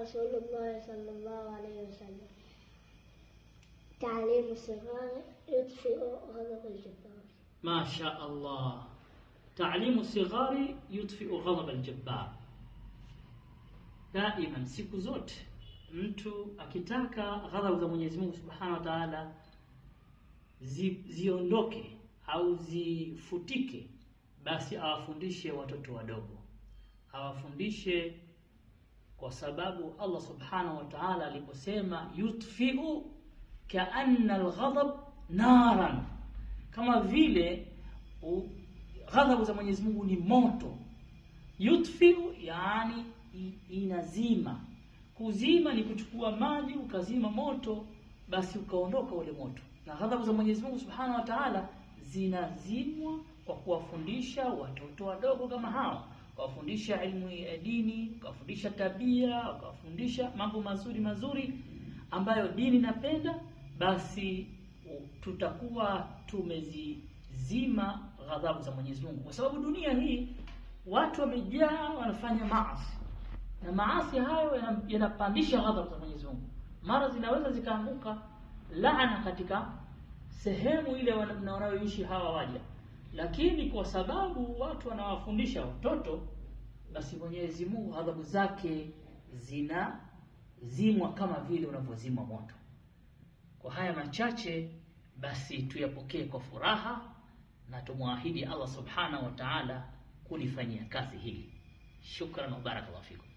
رسول الله صلى الله عليه وسلم: تعليم الصغار يطفئ غضب الجبار. ما شاء الله. تعليم الصغار يطفئ غضب الجبار. Daima, siku zote mtu akitaka ghadhabu za Mwenyezi Mungu Subhanahu wa Ta'ala ziondoke au zifutike, basi awafundishe watoto wadogo, awafundishe, kwa sababu Allah Subhanahu wa Ta'ala aliposema yutfiu kaanna alghadab naran, kama vile ghadhabu za Mwenyezi Mungu ni moto. Yutfiu yani inazima. Kuzima ni kuchukua maji ukazima moto, basi ukaondoka ule moto. Na ghadhabu za Mwenyezi Mungu Subhanahu wa Ta'ala zinazimwa kwa kuwafundisha watoto wadogo kama hawa, kuwafundisha ilmu ya dini, kuwafundisha tabia, kuwafundisha mambo mazuri mazuri ambayo dini inapenda, basi tutakuwa tumezizima ghadhabu za Mwenyezi Mungu. Kwa sababu dunia hii watu wamejaa wanafanya maasi, na maasi hayo yanapandisha ghadhabu za Mwenyezi Mungu. Mara zinaweza zikaanguka laana katika sehemu ile wanayoishi hawa waja, lakini kwa sababu watu wanawafundisha watoto, basi Mwenyezi Mungu ghadhabu zake zinazimwa kama vile unavyozimwa moto. Kwa haya machache basi tuyapokee kwa furaha na tumwahidi Allah Subhanahu wa Ta'ala kulifanyia kazi hili. Shukran wa barakallahu fikum.